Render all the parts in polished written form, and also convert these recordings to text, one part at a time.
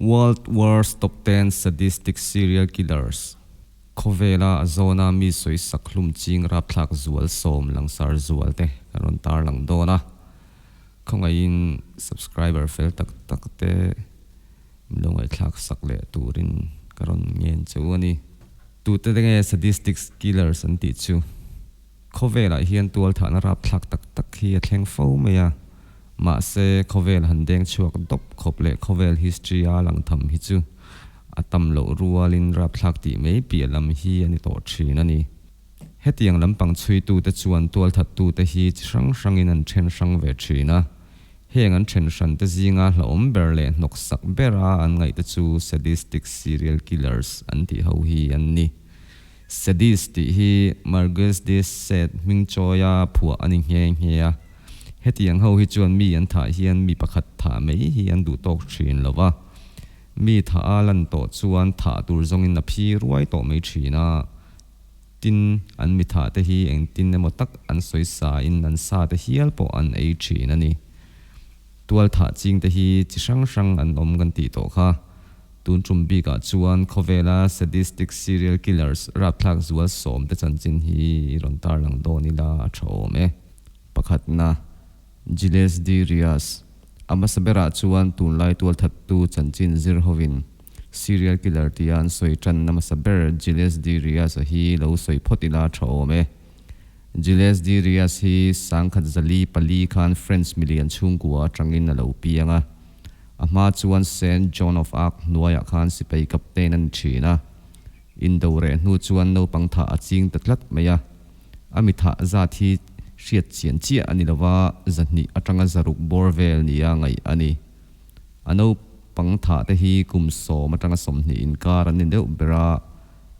World Worst Top Ten Sadistic Serial Killers, Khawvela a zawna mi sawisak hlum ching rapthlak zual sawm langsar zual te kan rawn tarlang dawn a. Khawngaihin subscriber fel tak tak te min lo ngaihthlak sak leh turin ka rawn ngen che u a ni. Tute te nge sadistic killers an tih chu? Khawvelah hian tualthahna rapthlak tak tak hi a thleng fo mai a, mahse khawvel han deng chhuak dawp khawp leh khawvel history a lang tham hi chu a tam loh rualin rapthlak tih mai piah lam hi a ni tawh thin a ni. Hetiang lampang chhuitute chuan tualthattute hi chi hrang hrangin an then hrang ve thin a, heng an then hrante zinga hlauhawm ber leh hnawksak bera an ngaihte chu sadistic serial killers an tih ho hi an ni. Sadist tih hi Margues de Sade hming chawia phuah a ni nghe nghe a. Hetiang ho hi chuan mi an thah hian mi pakhat thah mai hi an duh tawk thin lo va. Mi thah a lan tawh chuan thah tur zawngin a phi ruai tawh mai thin a. Tin, an mi thah te hi engtin emaw tak an sawi sa in an sa te hial pawh an ei thin a ni. Tual thah ching te hi chi hrang hrang an awm kan tih tawh kha. Tun tum bikah chuan khawvela sadistic serial killers rapthlak zual sawm te chanchin hi i rawn tarlang dawn ila a tha awm e. Pakhatna, Gilles de Rias. A hmasa berah chuan tunlai tualthattu chanchin zir hovin serial killer tia an sawi tanna hmasa ber Gilles de Rias-a hi lo sawi phawt ila a tha awm e. Gilles de Rias hi 1044 khan French milian chhungkua atangin a lo piang a. A hma chuan Saint Joan of Arc hnuaiah khan sipai captain a ni thin a. Indo reh hnu chuan naupang thah a ching ta tlat mai a. A mi thah zat hi hriat chian chiah a ni lova, 200 atanga 600 bawr vel nia ngaih a ni. A naupang thah te hi kum 10 atanga 20 inkar an ni deuh ber a,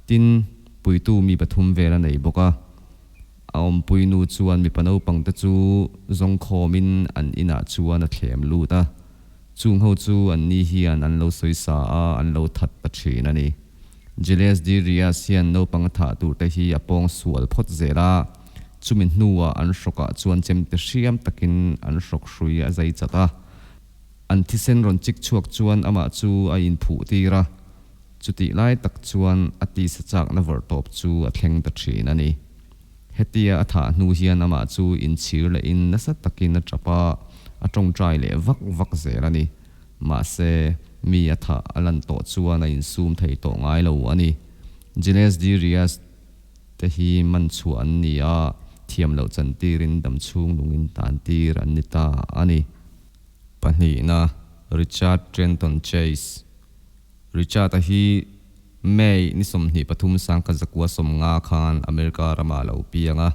tin, puitu mi pathum vel a nei bawk a. A awmpui nu chuan mipa naupang te chu zawngkhawmin an inah chuan a thlem lut a, chung ho chu an ni hian an lo sawi sa a, an lo that ta thin a ni. Gilles de Rias hian naupang a thah tur te hi a pawng sual phawt zel a, chumi hnuah an hrawkah chuan chemte hriam takin an hrawk hrui a zai chat a, an thisen rawn chik chhuak chuan amah chu a inphuh tir a. Chutih lai tak chuan a tisa chakna vawrh tawp chu a thleng ta thin a ni. Hetia a thah hnu hian amah chu inchhir lehin nasa takin a tap a, a tawngtai leh vak vak zel a ni. Mahse, mi a thah a lan tawh chuan a insum thei tawh ngai lo a ni. Gilles de Rias te hi man chhuah an ni a, thiam loh chantirin damchhung lungin tantir an ni ta a ni. Pahnihna, Richard Trenton Chase. Richard-a hi May ni 23 1950 khan America ramah a lo piang a,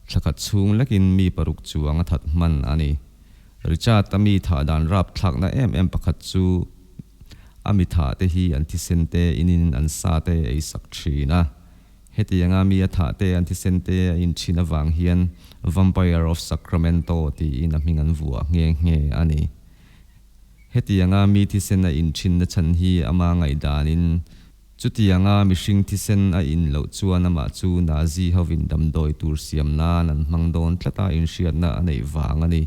thla khat chhung lekin mi paruk chuang a that hman a ni. Richard-a mi thah dan rapthlakna em em pakhat chu a mi thah te hi an thisen te inin an sa te ei sak thin a. Hetianga mi a thah te an thisen te a in thin avang hian Vampire of Sacramento tiin a hming an vuah nghe nghe a ni. Hetianga mi thisen a in thinna chhan hi ama ngaihdanin, chutianga mihring thisen a in loh chuan amah chu Nazi hovin damdawi tur siam nan an hmang dawn tlata inhriatna a neih vang a ni.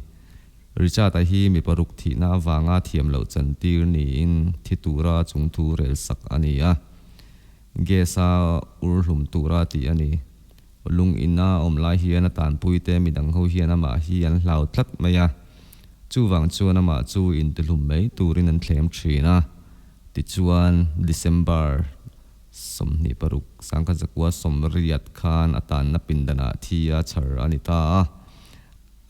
Richard-a hi mi paruk thihna avanga thiam loh chantir niin thi tura chungthu rel sak a ni a, gas-a ur hlum tura tih a ni. Lung ina awm lai hian a tanpuite midang ho hian amah hi an hlau tlat mai a. Chuvang chuan amah chu intihlum mai turin an thlem thin a. Tichuan, December 26, 1980 khan a tanna pindanah thi a chhar a ni ta a.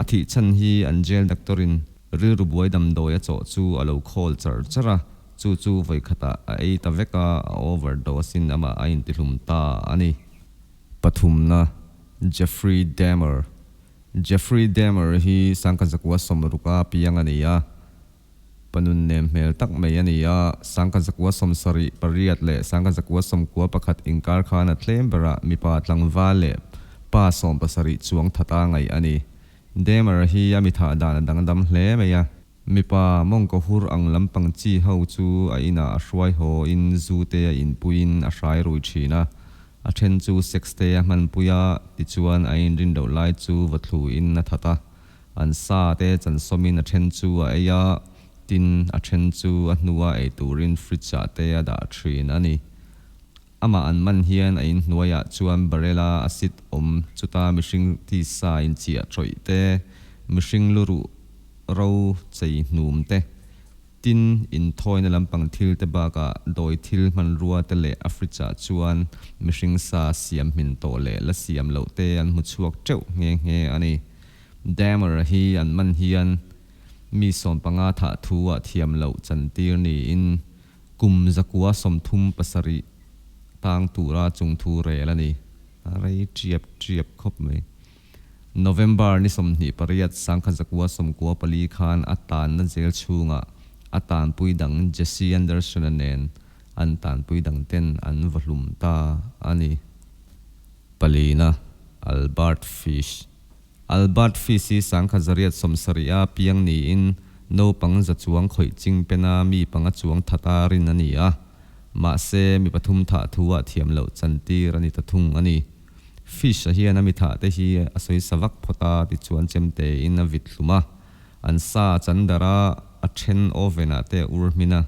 A thih chhan hi an jail doctor-in rilru buai damdawi a chawh chu a lo khawl char char a, chu chu vawikhatah a ei ta vek a, a overdose-in amah a intihlum ta a ni. Pathumna, Jeffrey Dahmer. Jeffrey Dahmer hi 1960 piang a ni a, pa nun nem hmel tak mai a ni a, 1978 leh 1991 inkar khan a tlem berah mipa tlangval leh pa 70 chuang thata ngaih a ni. Dahmer hi a mi thah dan a dangdam hle mai a. Mipa mawngkaw hur ang lampang chi ho chu a inah a hruai haw in zu te a inpuiin a hrai rui thin a, a then chu sex te a hmanpui a, tichuan a inrin loh lai chu va thlu in a that a, an sa te chansawm in a then chu a ei a, Tin, a then chu a hnua ei turin fridge ah te a dah thin a ni. Amah an man hian a inhnuaiah chuan barrel-a acid awm chuta mihring tisa inchiah tawih te, mihring luruh ro chei hnum te, tin, inthawina lampang thil te bakah dawi thil hmanrua te leh a fridge-ah chuan mihring sa siam hmin tawh leh la siam loh te an hmu chhuak teuh nghe nghe a ni. Dahmer-a hi an man hian mi 15 thah thu-ah thiam loh chantir niin Kum 137 tang tura chungthu rel a ni. A rei ṭiap ṭiap khawp mai. November ni 28 1994 khan a tanna zel chhungah a tanpui dang Jesse Anderson-a nen an tanpui dangten an va hlum ta a ni. Palina, Albert Fish. Albert Fish hi 1870-a piang niin naupang za chuang khawih ching pena mi panga chuang thata rin a ni a. Mahse, mi pathum thah thu-ah thiam loh chantir a ni ta thung a ni. Fish-a hian a mi thah te hi a sawi sa vak phawt a tichuan chemtein a vit hlum a. An sa a chan darh a, a then oven-ah te a ur hmin a,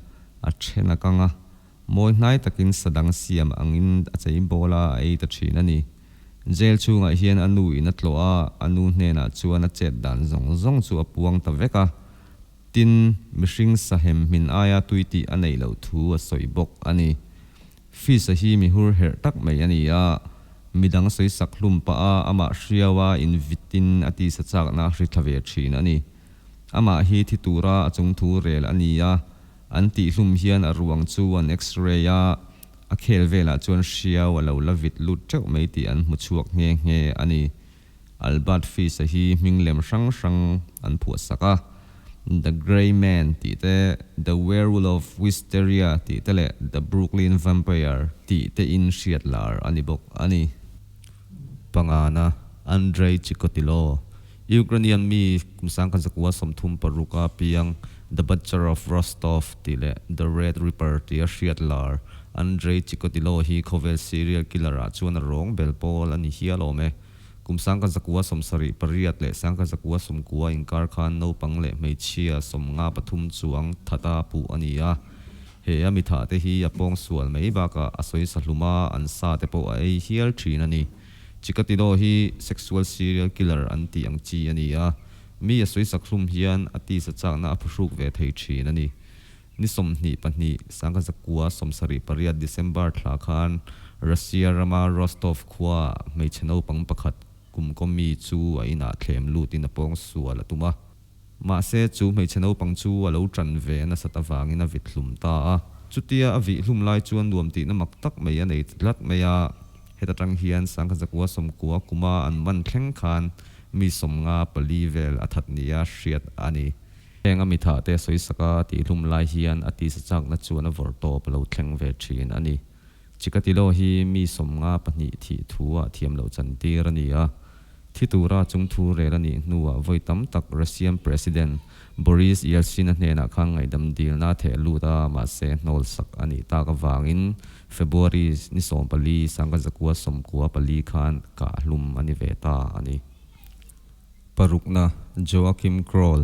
a then a kang a. Mawi hnai takin sa dang siam angin a chei bawl a, a ei ta thin a ni. Jail chhungah hian a nu in a tlawh a, a nu hnenah chuan a chet dan zawng zawng chu a puang ta vek a. Tin, mihring sahem hmin aia tui tih a neih loh thu a sawi bawk a ni. Fish-a hi mi hur herh tak mai a ni a, midang sawi sak hlum pah a, amah hriaua invitin a tisa chakna a hri thla ve thin a ni. Amah hi thi tura a chungthu rel a ni a, An tihhlum hian a ruang chu an x-ray a, a khel velah chuan hriau a lo la vit lut teuh mai tih an hmu chhuak nghe nghe a ni. Albert Fish-a hi hming lem hrang hrang an phuah sak a, The Grey Man tih te, The Werewolf of Wisteria tih te leh The Brooklyn Vampire tih te in hriat lar a ni bawk a ni. Pangana, Andrei Chikatilo, Ukrainian mi kum 1936 a piang The Butcher of Rostov tih leh The Red Ripper tia hriat lar Andrei Chikatilo hi khawvel serial killer ah chuan a rawng bel pawl a ni hial awm e. Kum 1978 leh 1990 inkar khan naupang leh hmeichhia 53 chuang thata puh a ni a. He a mithah te hi a pawng sual mai bakah a sawi sa hlum a, an sa te pawh a ei hial thin a ni. Chikatilo hi sexual serial killer an tih ang chi a ni a, mi a sawi sak hlum hian a tisa chakna a phuhruk ve thei thin a ni. Ni 22, 1978 December thla khan Russia rama Rostov khuaah hmeichhe naupang pakhat kum kaw mi chu a inah thlem lutin a pawng sual a tum a. Mahse, chu hmeichhe naupang chu a lo ṭan ve nasat avangin a vit hlum ta a. Chutia a vih hlum lai chuan nuam tihna mak tak mai a nei tlat mai a. Heta ṭang hian 1990 kuma an man thleng khan mi 54 vel a that nia hriat a ni. Heng a mithah te sawi saka tih hlum lai hian a tisa chakna chuan a vawrh tawp a lo thleng ve ṭhin a ni. Chikatilo hi mi 52 thih thu ah thiam loh chantir a ni a. Thi tura chung thu rel a nih hnuah vawi tam tak Russian President Boris Yeltsin-a hnenah khan ngaihdam dilna a theh lut a, mahse hnawl sak a nih tak avangin February ni 14, 1994 khan kah hlum a ni ve ta a ni. Parukna, Joachim Kroll,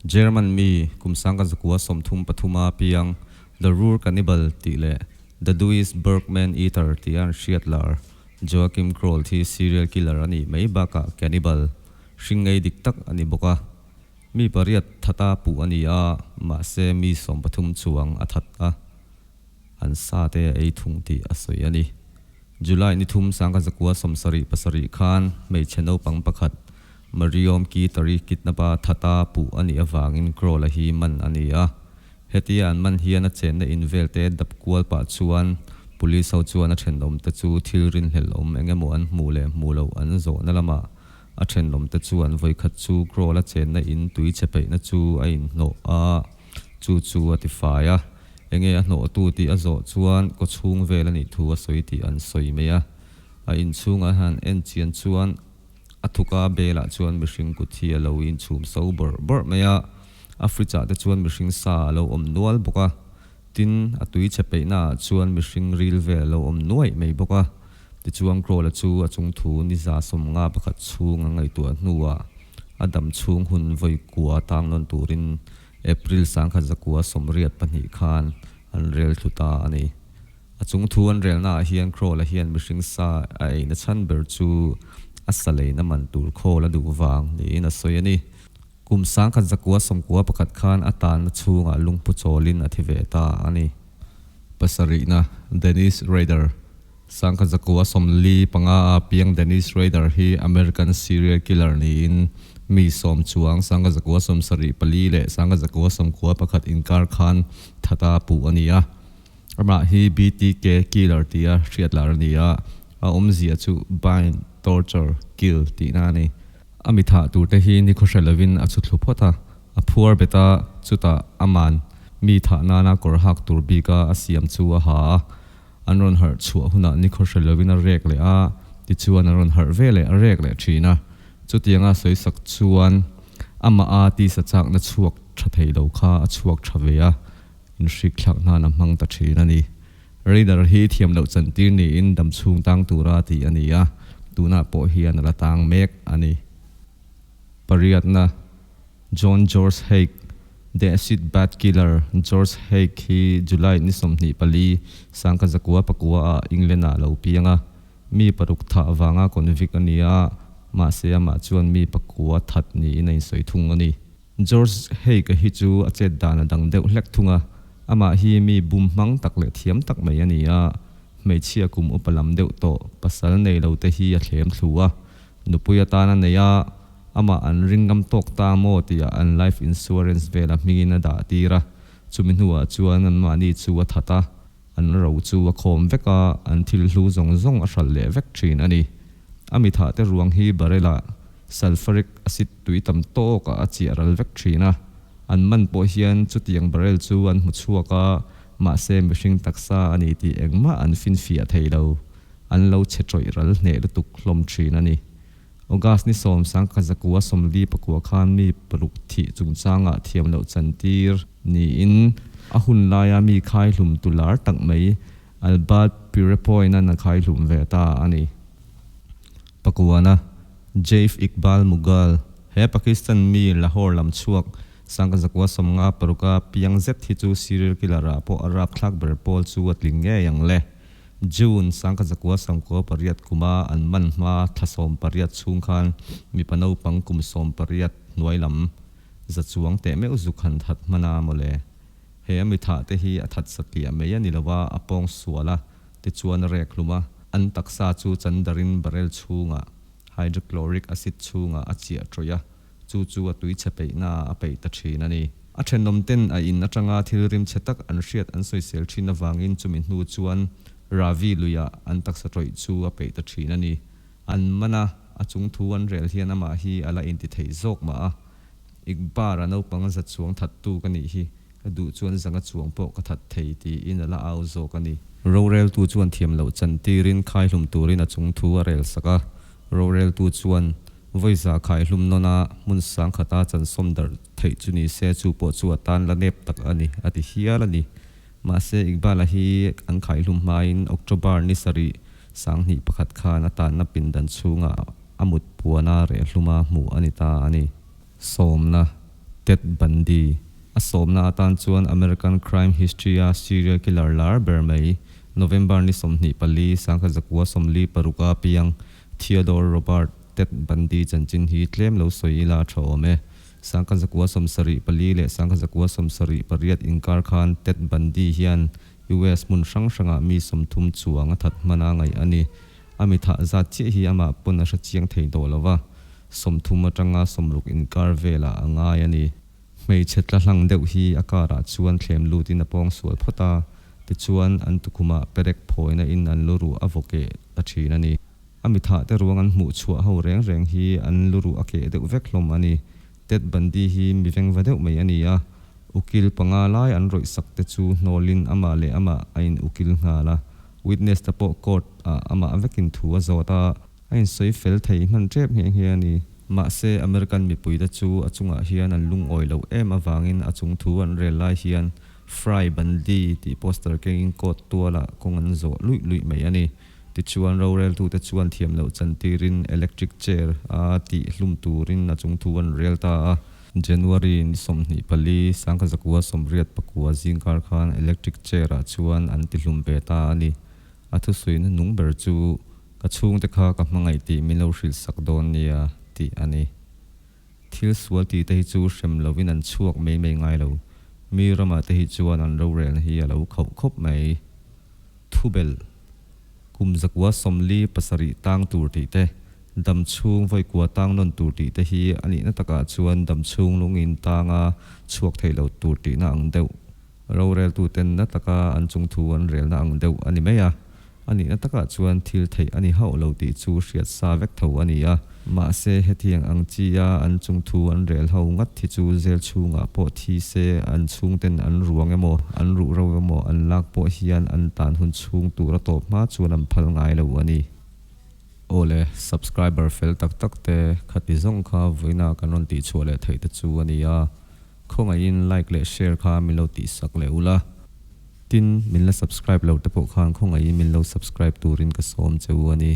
German mi kum 1933 a piang The Ruhr Cannibal tih leh The Duisburg Man-Eater tia an hriat lar Joachim Kroll hi serial killer a nih mai bakah cannibal, hringngei dik tak a ni bawk a. Mi pariat thata puh a ni a, mahse mi 13 chuang a that a, an sa te a ei thung tih a sawi a ni. July ni thum 1977 khan hmeichhe naupang pakhat Mariom Kitari kidnap-a thata puh a nih avangin Kroll-a hi man a ni a. Hetia an man hian a chenna in vel te dap kual pah chuan Police ho chuan a thenawm te chu thil rinhlelh awm eng emaw an hmuh leh hmuh loh an zawhna lamah a thenawm te chuan vawikhat chu Kroll a chenna in tui chhe peihna chu a inhnawh a, chu chu a ti fai a. Enge a hnawhtu tih a zawh chuan kawchhung vel a nih thu a sawi tih an sawi mai a. A inchhungah han en chian chuan A thuka belah chuan mihring kut hi a lo inchhum so bawrh bawrh mai a, a fridge ah te chuan mihring sa a lo awm nual bawk a, tin a tui chhe peihna ah chuan mihring ril vel a lo awm nuaih mai bawk a. Tichuan Krola chu a chung thu ni 51 chhung a ngaihtuah hnuah a dam chhung hun vawi kua tang nawn turin. April 1982 khan an rel thlu ta a ni. A chung thu an relnaah hian Kroll-a hian mihring sa a eina chhan ber chu a sa leina man tur khawl a duh vang niin a sawi a ni. Kum 1991 khan a tanna chhungah lungpu chawlin a thi ve ta a ni. Pasarihna, Dennis Rader, 1945 a piang Dennis Rader hi American serial killer niin mi sawm chuang 1974 leh 1991 inkar khan thata puh a ni a. Amah hi BTK Killer tia hriat lar a ni a, a awmzia chu Bind, Torture, Kill tihna a ni. A mi thah turte hi nikhaw hre lovin a chhu thlu phawt a, a phuar bet a, chutah aman mi thah nana kawr hak tur bika a siam chu a ha a, an rawn harh chhuah hunah nikhaw hre lovin a rek leh a, tichuan an rawn harh ve leh a rek leh thin a. Chutianga sawisak chuan amah a tisa chakna chhuak tha thei lo kha a chhuak tha ve a, inhrikthlak hnan a hmang ta thin a ni. Radar hi thiam loh chantir niin damchhung tang tura tih a ni a, tunah pawh hian a la tang mek a ni. Pariatna, John George Haigh, The Acid Bath Killer, George Haigh hi July ni 24, 1909 ah England ah lo piang a, mi paruk thah vanga convict a ni a, mahse amah chuan mi pakua that niin a insawi thung a ni. George Haigh-a hi chu a chet dan a dang deuh hlek thung a, amah hi mi bum hmang tak leh thiam tak mai a ni a, hmeichhia kum upa lam deuh tawh pasal nei lo te hi a thlem thlu a, nupui atan a nei a, amah an ring ngam tawk ta maw tih ah an life insurance vela hmingin a dah tir a, chumi hnuah chuan anmahni chu a that a, an ro chu a khawm vek a, an thil hlu zawng zawng a hralh leh vek thin a ni. A mi thah te ruang hi barrel ah sulfuric acid tui tam tawk ah a chiah ral vek thin a, an man pawh hian chutiang barrel chu an hmu chhuak a, mahse mihring taksa a ni tih engmah an finfiah thei lo, an lo chhe tawih ral hneh lutuk hlawm thin a ni. August ni 1949 khan mi paruk thih chungchangah thiam loh chantir niin a hun laia mi khaihlum tu lar tak mai Albert Pierrepoint-a'n a khaihlum ve ta a ni. Pakuana, Jaif Iqbal Mughal, he Pakistan mi Lahore lam chhuak 1956 a piang zet hi chu serial killer-ah pawh a rapthlak ber pawl chu a tling ngei ang le. June 1998 kuma an man hma thla 18 chhung khan mipa naupang kum 18 hnuai lam za chuang teh meuh zuk han that hman a mawle. He a mi thah te hi a that satliah mai a ni lo a, a pawng sual a, tichuan a rek hlum a, an taksa chu chandarin barrel chhungah hydrochloric acid chhungah a chiah tawih a, chu chu a tui chhe peihna ah a peih ta thin a ni. A thenawm ten a in atanga thil rim chhe tak an hriat an sawisel thin avangin chumi hnu chuan Ravi luiah an taksa tawih chu a peih ta thin a ni. An man a, a chung thu an rel hian amah hi a la inti thei zawk mah a. Iqbar a naupang za chuang thattu ka nih hi, ka duh chuan zanga chuang pawh ka that thei tiin a la au zawk a ni. Roreltu chuan thiam loh chantirin khaihlum turin a chung thu a rel sak a. Roreltu chuan Vawiza khaihlum nawn a, hmun sang khata chansawm darh theih chu ni se chu pawh chu a tan la nep tak a ni, a ti hial a ni. Mahse, Iqbal-a hi an khaihlum hmain October ni sarih 2001 khan a tanna pindan chhungah a mut puana rehhluma hmuh a ni ta a ni. Sawmna, Ted Bundy, a sawmna atan chuan American crime history-a serial killer lar ber mai, November ni 24, 1946 a piang Theodore Robert Ted Bundy chanchin hi tlem lo sawi ila a tha awm e. 1974 leh 1978 inkar khan Ted Bundy hian US hmun hrang hrangah mi 30 chuang a that hman a ngaih a ni. A mi thah zat chiah hi amah pawn a hre chiang thei tawh lo va, 30 atanga 60 inkar velah a ngai a ni. Hmeichhe tla hlang deuh hi a car ah chuan thlem lutin a pawng sual phawt a, tichuan an tukhumah perek phawina in an lu ruh a vaw keh ta thin a ni. A mi thah te ruang an hmuh chhuah ho reng reng hi an lu ruh a keh deuh vek hlawm a ni. Ted Bundy hi mi vengva deuh mai a ni a, ukil panga lai an rawih sak te chu hnawlin amah leh amah a in ukil nghal a, witness te pawh court ah amah vekin thu a zawt a, A insawi fel thei hman tep nghe nghe a ni. Mahse, American mipuite chu a chungah hian an lungawi loh em avangin a chung thu an rel lai hian Fry Bundy tih poster kengin court tualah kawng an zawh luih luih mai a ni. Tichuan, roreltute chuan thiam loh chantirin electric chair a tih hlum turin a chung thu an rel ta a. January ni 24, 1989 zingkar khan electric chair ah chuan an tihlum ve ta a ni. A thusawi nung ber chu ka chhungte kha ka hmangaih tih min lo hrilh sak dawn nia tih a ni. Thil sual tih te hi chu hrem lovin an chhuak mai mai ngai lo. Mi ramah te hi chuan an rorelna hi a lo khauh khawp mai. Thubelh, Kum 147 tang tur tih te, dam chhung vawi kua tang nawn tur tih te hi a nihna takah chuan dam chhung lungin tanga chhuak thei lo tur tihna ang deuh. Roreltuten na taka an chungthu an relna ang deuh a ni mai a. A nihna takah chuan thil theih a ni hauh lo tih chu hriat sa vek tho a ni a. Mahse, hetiang ang chi-a an chungthu an rel ho ngat hi chu zel chhungah pawh thi se, an chhungten an ruang emaw, an ruh ro emaw an lak pawh hian an tan hun chhung tur a tawp hma chuan an phal ngai lo a ni. Aw le, subscriber fel tak tak te khati zawng kha vawiina kan rawn tihchhuah leh theih te chu a ni a. Khawngaihin like leh share kha min lo tihsak leh ula. Tin, min la subscribe lo te pawh khan khawngaihin min lo subscribe turin ka sawm che u a ni.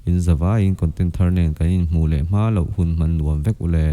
In zavaiin content thar nen kan inhmuh leh hma loh hun hman nuam vek u le.